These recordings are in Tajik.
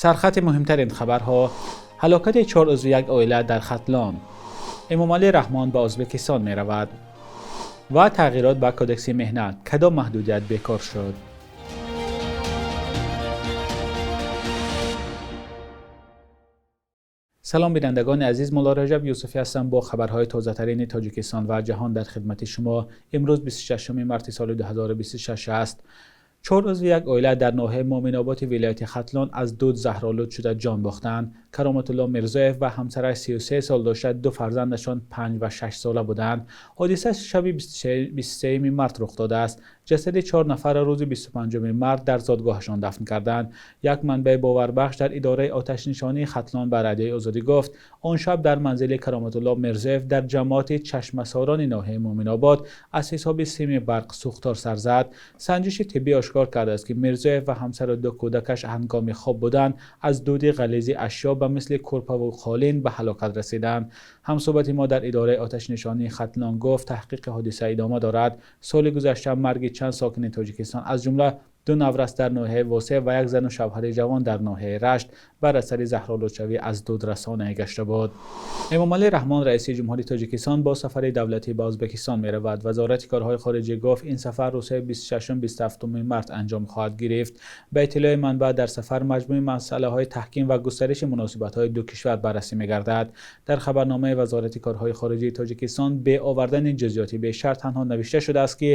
Сархати муҳимтарин хабарҳо: ҳалокати 4 узви як оила дар Хатлон, Эмомалӣ Раҳмон ба Ӯзбекистон меравад ва тағйирот ба Кодекси меҳнат, кадом маҳдудият бекор шуд. Салом бинандагони азиз, Мулло Раҷаб Юсуфӣ ҳастам бо хабарҳои тозатарини Тоҷикистон ва ҷаҳон дар хидмати шумо. Имрӯз 26 марти соли 2026 аст. 4 узви як оила дар ноҳияи Мӯминободи вилояти Хатлон аз дуд заҳролуд шуда ҷон бохтанд. Кароматулло Мирзоев ва ҳамсараш 33 сол дошта, ду фарзандашон 5 ва 6 сола буданд. Ҳодиса шаби 23 март рух додааст. Ҷасади 4 нафарро рӯзи 25 март дар зодгоҳашон дафн карданд. Як манбаи боварбахш дар идораи оташнишонии Хатлон ба Радиои Озодӣ гуфт, он шаб дар манзили Кароматулло Мирзоев дар ҷамоати Чашмасорони ноҳияи Мӯминобод аз ҳисоби сими барқ сӯхтор сар зад. Санҷиши тиббӣ ошкор кардааст, ки Мирзоев ва ҳамсару ду кӯдакаш ҳангоми хоб будан аз дуди ғализи ашё ба мисли курпа ва қолин ба ҳалокат расиданд. Ҳамсӯҳбати мо дар идораи оташнишонии Хатлон гуфт, таҳқиқи ҳодиса идома дорад. Соли гузашта марги чанд сокини Тоҷикистон, аз ҷумла ду наврас дар ноҳияи Восеъ ва як зану шавҳари ҷавон дар ноҳияи Рашт бар асари заҳролудшавӣ аз дуд расонае гашта буд. Эмомалӣ Раҳмон, раиси ҷумҳури Тоҷикистон, бо сафари давлатӣ ба Ӯзбекистон меравад. Вазорати корҳои хориҷӣ гуфт, ин сафар рӯзҳои 26-27 март анҷом хоҳад гирифт. Ба иттилои манбаъ, дар сафар маҷмӯи масъалаҳои таҳким ва густариши муносибатҳои ду кишвар баррасӣ мегардад. Дар хабарномаи Вазорати корҳои хориҷии Тоҷикистон бе овардани ҷузъиёти бештар танҳо навишта шудааст, ки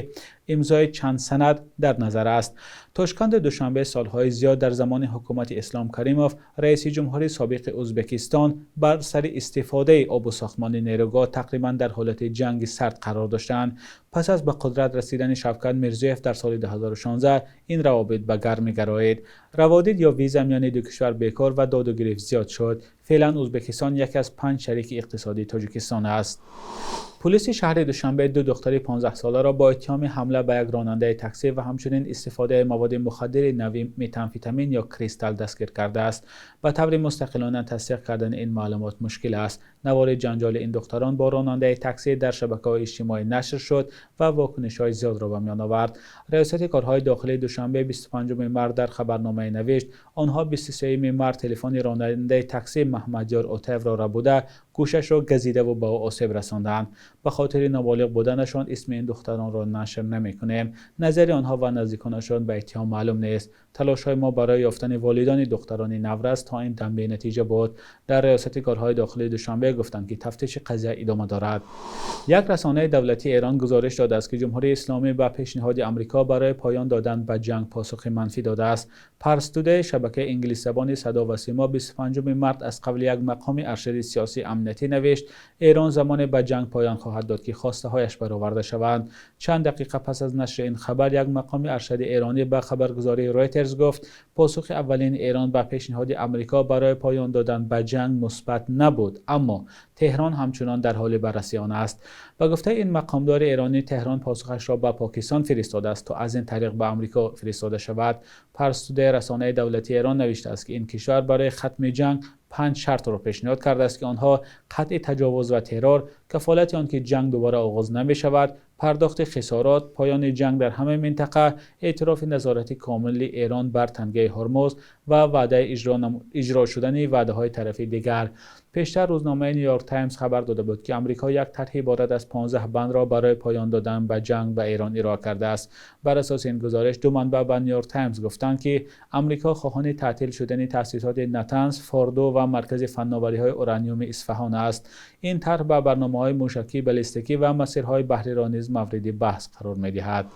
имзои чанд санад дар назар аст. Тошканду Душанбе солҳои зиёд дар замони ҳукумати Ислом Каримов, раиси ҷумҳури собиқи Ӯзбекистон, бар сари истифодаи обу сохтмони нерӯгоҳ тақрибан дар ҳолати ҷанги сард қарор доштанд. Пас аз ба қудрат расидани Шавкат Мирзиёев дар соли 2016 ин равобит ба гармӣ гароид. Раводид ё виза миёни ду кишвар бекор ва доду гирифт зиёд шуд. Феълан Ӯзбекистон яке аз 5 шарики иқтисодии Тоҷикистон аст. Полиси шаҳри Душанбе ду духтари 15-соларо бо иттиҳоми ҳамла ба як ронандаи такси ва ҳамчунин истифодаи маводи мухаддири нави метамфетамин ё кристал дастгир кардааст. Ба таври мустақилона тасдиқ кардани ин маълумот мушкил аст. Навори ҷанҷоли ин духтарон бо ронандаи такси дар шабакаҳои иҷтимоӣ нашр шуд ва вокунишҳои зиёдро ба миён овард. Раёсати корҳои дохилии Душанбе 25 март дар хабарномае навишт, онҳо 23 март телефони ронандаи такси Маҳмадёр Отаевро рабуда, гӯшашро газидаву ба ӯ осеб расонданд. Ба хотири ноболиғ буданашон исми ин духтаронро нашр намекунем. Назари онҳо ва наздиконашон ба иттиҳом маълум нест. Талошҳои мо барои ёфтани волидони духтарони наврас то ин дам бенатиҷа буд. Дар раёсати корҳои дохилии Душанбе гуфтанд, ки тафтиши қазия идома дорад. Як расонаи давлатии Эрон гузориш додааст, ки Ҷумҳурии Исломӣ ба пешниҳоди Амрико барои поён додан ба ҷанг посухи манфӣ додааст. Парс Тудей, шабакаи инглисзабони Садо ва Симо, 25 март аз қавли як мақоми аршади сиёсии амниятӣ навишт, Эрон замоне ба ҷанг поён хоҳад дод, ки хостаҳояш бароварда шаванд. Чанд дақиқа пас аз нашри ин хабар, як мақоми аршади эронӣ ба хабаргузории Рейтерз гуфт, посухи аввалини Эрон ба пешниҳоди Амрико барои поён додан ба ҷанг мусбат набуд, аммо Теҳрон ҳамчунон дар ҳоли баррасии он аст. Ба гуфтаи ин мақомдори эронӣ, Теҳрон посухашро ба Покистон фиристодааст, то аз ин тариқ ба Амрико фиристода шавад. Парс Тудей, расонаи давлатии Эрон, навиштааст, ки ин кишвар барои хатми ҷанг 5 шартро пешниҳод кардааст, ки онҳо қатъи таҷовуз ва террор, кафолати он ки ҷанг дубора оғоз намешавад, пардохти хисорот, поёни ҷанг дар ҳамаи минтақа, эътирофи назорати комили Эрон бар тангаи Ҳурмуз ва ваъдаи иҷро шудани ваъдаҳои тарафи дигар. Пештар рӯзномаи Нью-Йорк Таймс хабар дода буд, ки Амрико як тарҳи иборат аз 15 бандро барои поён додан ба ҷанг ба Эрон ироа кардааст. Бар асоси ин гузориш, ду манбаъ ба Нью-Йорк Таймс гуфтанд, ки Амрико хоҳони таътил шудани таъсисоти Натанз, Фордо ва маркази фанновариҳои ураниуми Исфаҳон аст. Ин тарҳ ба барномаҳои мушакӣ, баллистикӣ ва масирҳои баҳриро низ мавриди баҳс қарор медиҳад.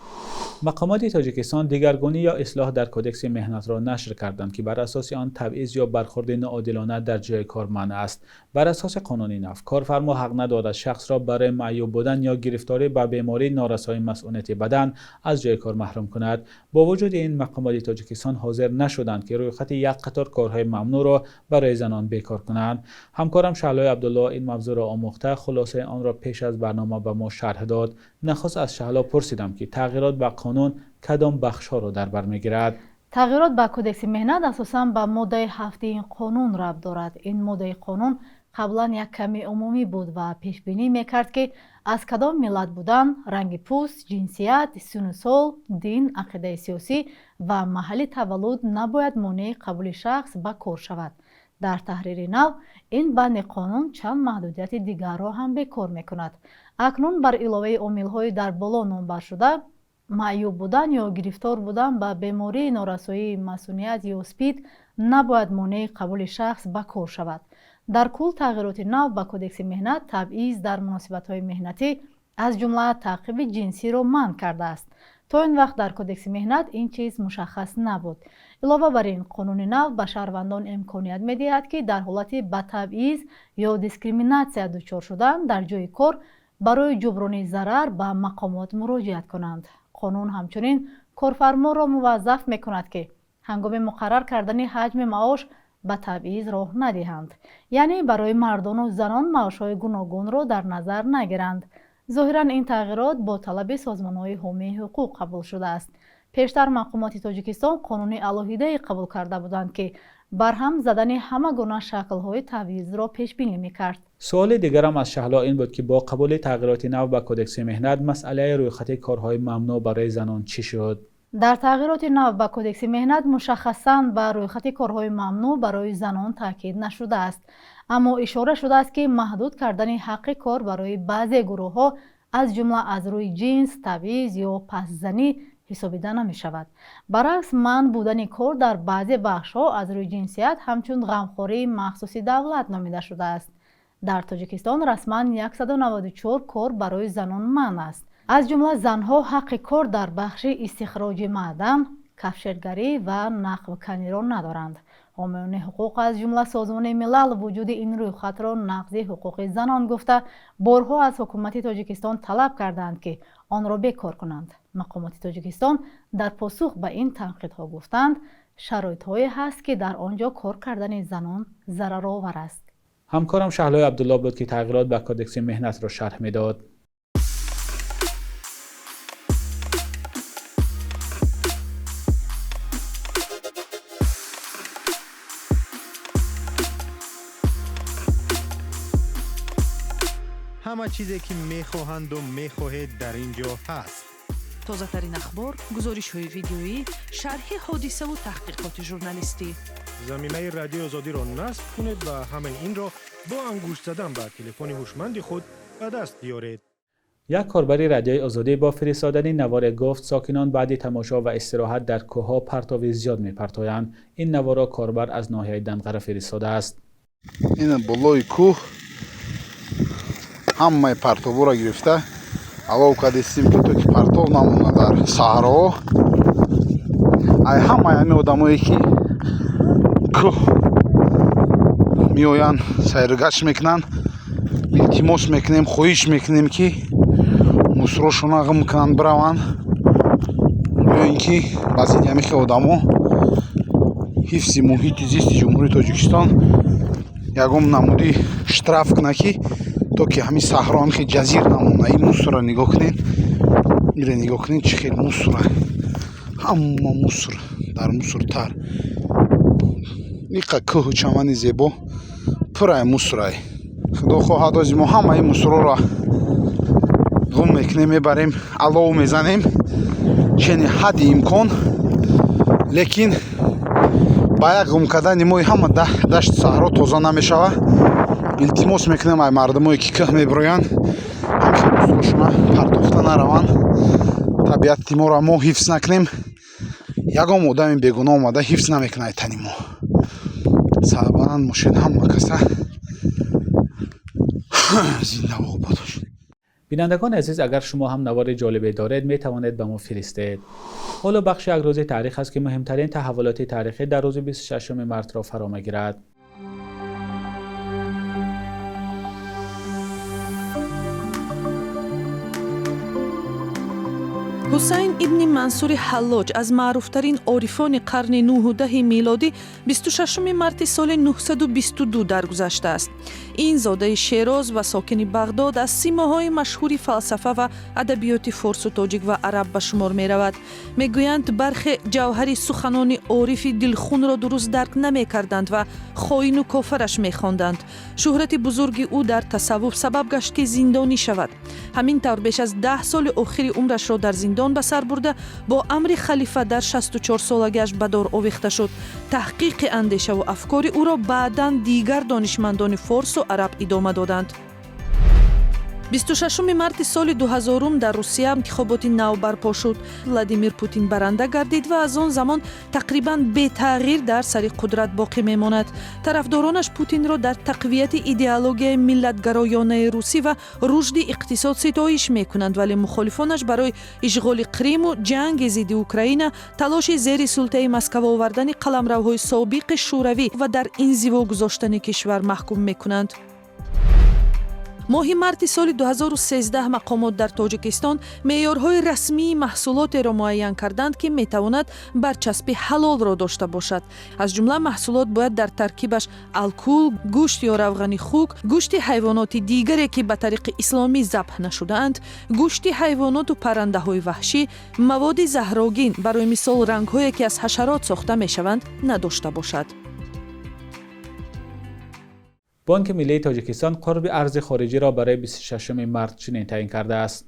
Мақомоти Тоҷикистон дигаргунӣ ё ислоҳ дар Кодекси меҳнатро нашр карданд, ки бар асоси он табъиз ё бархурди ноодилона дар ҷои кор манъ аст. Бар асоси қонуни нав, корфармо ҳақ надорад шахсро барои маъюб будан ё гирифторӣ ба бемории норасоии масъунияти бадан аз ҷои кор маҳрум кунад. Бо вуҷуди ин, мақомоти Тоҷикистон ҳозир нашуданд, ки рӯйхати як қатор корҳои мамнӯъро барои занон бекор кунанд. Ҳамкорам Шаҳлои Абдулло ин мавзӯъро омӯхта, хулосаи онро пеш аз барнома ба мо шарҳ дод. Нахуст аз Шаҳло пурсидам, ки тағйирот ба қонун кадом бахшҳоро дар бар мегирад. Тағйирот ба Кодекси меҳнат асосан ба моддаи 7 ин қонун рабт дорад. Ин моддаи қонун Қаблан як каме умумӣ буд ва пешбинӣ мекард, ки аз кадом миллат будан, ранги пӯст, ҷинсият, синну сол, дин, ақидаи сиёсӣ ва маҳалли таваллуд набояд монеи қабули шахс ба кор шавад. Дар таҳрири нав ин банди қонун чанд маҳдудияти дигарро ҳам бекор мекунад. Акнун бар иловаи омилҳои дар боло номбаршуда, маъюб будан ё гирифтор будан ба бемории норасоии масуният ё СПИД набояд монеи қабули шахс ба кор шавад. Дар кул тағйироти нав ба Кодекси меҳнат табъиз дар муносибатҳои меҳнатӣ, аз ҷумла таъқиби ҷинсиро манъ кардааст. То ин вақт дар Кодекси меҳнат ин чиз мушаххас набуд. Илова бар ин, қонуни нав ба шаҳрвандон имконият медиҳад, ки дар ҳолати ба табъиз ё дискриминатсия дучор шудан дар ҷойи кор барои ҷуброни зарар ба мақомот муроҷиат кунанд. Қонун ҳамчунин корфарморо муваззаф мекунад, ки ҳангоми муқаррар кардани ҳаҷми маош ба табъиз роҳ надиҳанд, яъне барои мардону занон маошҳои гуногунро дар назар нагиранд. Зоҳиран ин тағйирот бо талаби созмонҳои ҳомии ҳуқуқ қабул шудааст. Пештар мақомоти Тоҷикистон қонуни алоҳидае қабул карда буданд, ки барҳам задани ҳама гуна шаклҳои табъизро пешбинӣ мекард. Суоли дигарам аз Шаҳло ин буд, ки бо қабули тағйироти нав ба Кодекси меҳнат масъалаи рӯйхати корҳои мамнӯъ барои занон чӣ шуд? Дар тағйироти нав ба Кодекси меҳнат мушаххасан ба рӯйхати корҳои мамнӯъ барои занон таъкид нашудааст, аммо ишора шудааст, ки маҳдуд кардани ҳаққи кор барои баъзе гурӯҳҳо, аз ҷумла аз рӯи ҷинс, табъиз ё пастзанӣ ҳисобида намешавад. Баръакс, манъ будани кор дар баъзе бахшҳо аз рӯи ҷинсият ҳамчун ғамхории махсуси давлат номида шудааст. Дар Тоҷикистон расман 194 кор барои занон манъ аст. Аз ҷумла занҳо ҳаққи кор дар бахши истихроҷи маъдан, кафшергарӣ ва нақбканиро надоранд. Ҳомиёни ҳуқуқ, аз ҷумла Созмони Милал, вуҷуди ин рӯйхатро нақзи ҳуқуқи занон гуфта, борҳо аз ҳукумати Тоҷикистон талаб карданд, ки онро бекор кунанд. Мақомоти Тоҷикистон дар посух ба ин танқидҳо гуфтанд, шароитҳое ҳаст, ки дар он ҷо кор кардани занон зараровар аст. Ҳамкорам Шаҳлои Абдулло буд, ки тағйирот ба Кодекси меҳнатро шарҳ медод. Ҳама чизе ки мехоҳанду мехоҳед дар ин ҷо ҳаст. Тозатарин ахбор, гузоришҳои видеоӣ, шарҳи ҳодисаву таҳқиқоти журналистӣ. Замимаи Радиои Озодиро насб кунед ва ҳамаи инро бо ангушт задан ба телефони ҳушманди худ ба даст биёред. Як корбари Радиои Озодӣ бо фиристодани наворе гуфт, сокинон баъди тамошо ва истироҳат дар кӯҳҳо партови зиёд мепартоянд. Ин наворро корбар аз ноҳияи Данғара фиристодааст. Ин болои кӯҳ ҳамаи партобҳоро гирифта алов кардистем, ки то ки партов намонад дар саҳроҳо. Ай ҳамаи ҳамин одамое ки кӯҳ меоянд, сайргашт мекунанд, илтимос мекунем, хоҳиш мекунем, ки мусрошона ғам кунанд, бираванд, ё ин ки ба зидди ҳамин хел одамо ҳифзи муҳити зисти Ҷумҳурии Тоҷикистон ягон намуди штраф кунад, ки то ки ҳамин саҳро ҳамин хел ҷазир намонад. Ин мусорро нигоҳ кунед, инро нигоҳ кунед, чӣ хел мусора, ҳама мусор дар мусортар. Иқа кӯҳу чамани зебо пурай мусорай. Худо хоҳад, ози мо ҳамаи мусорҳоро гум мекунем, мебарем, алов мезанем чени ҳадди имкон, лекин ба як гум кардани мои ҳама дашти саҳро тоза намешавад. Илтимос мекунем ай мардумое ки кӯҳ мебироянд, ҳамхел мусорошона партофта нараванд. Табиати моро мо ҳифз накунем, ягон одами бегуноҳ омада ҳифз намекунад ай тани мо. Сарбаланд бошед ҳама каса, зинда обод бошед. Бинандагони азиз, агар шумо ҳам навори ҷолибе доред, метавонед ба мо фиристед. Ҳоло бахши як рӯзи таърих аст, ки муҳимтарин таҳаввулоти таърихӣ дар рӯзи 26 мартро фаро мегирад. Ҳусайн ибни Мансури Ҳаллоҷ аз маъруфтарин орифони қарни 9-10 милодӣ 26 марти соли 922 даргузаштааст. Ин зодаи Шероз ва сокини Бағдод аз симоҳои машҳури фалсафа ва адабиёти форсу тоҷик ва араб ба шумор меравад. Мегӯянд, бархе ҷавҳари суханони орифи дилхунро дуруст дарк намекарданд ва хоину кофараш мехонданд. Шӯҳрати бузурги ӯ дар тасаввуф сабаб гашт, ки зиндонӣ шавад. Ҳамин тавр беш аз 10 соли охири умрашро дар зиндон ба сар бурда, бо амри халифа дар 64 солагиаш ба дор овехта шуд. Таҳқиқи андешаву афкори ӯро баъдан дигар донишмандони форсу араб идома доданд. 26 марти соли 2000 дар Русия интихоботи нав барпо шуд. Владимир Путин баранда гардид ва аз он замон тақрибан бетағйир дар сари қудрат боқӣ мемонад. Тарафдоронаш Путинро дар тақвияти идеологияи миллатгароёнаи русӣ ва рушди иқтисод ситоиш мекунанд, вале мухолифонаш барои ишғоли Қриму ҷанги зидди Украина, талоши зери султаи Москва овардани қаламравҳои собиқи Шӯравӣ ва дар инзиво гузоштани кишвар маҳкум мекунанд. Моҳи марти соли 2013 мақомот дар Тоҷикистон меъёрҳои расмии маҳсулотеро муайян карданд, ки метавонад барчаспи ҳалолро дошта бошад. Аз ҷумла маҳсулот бояд дар таркибаш алкул, гӯшт ё равғани хук, гӯшти ҳайвоноти дигаре, ки ба тариқи исломӣ забҳ нашудаанд, гӯшти ҳайвоноту паррандаҳои ваҳшӣ, маводи заҳрогин, барои мисол рангҳое, ки аз ҳашарот сохта мешаванд, надошта бошад. Бонки Миллии Тоҷикистон қурби арзи хориҷиро барои 26 март чунин таъин кардааст.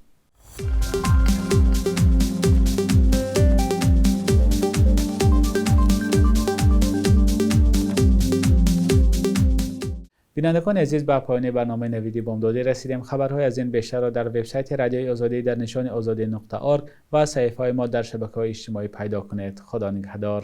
Бинандагони азиз, ба поёни барномаи Навиди Бомдодӣ расидем. Хабарҳои аз ин бештарро дар вебсайти Радиои Озодӣ дар нишони озодӣ.org ва саҳифаҳои мо дар шабакаҳои иҷтимоӣ пайдо кунед. Худо нигаҳдор.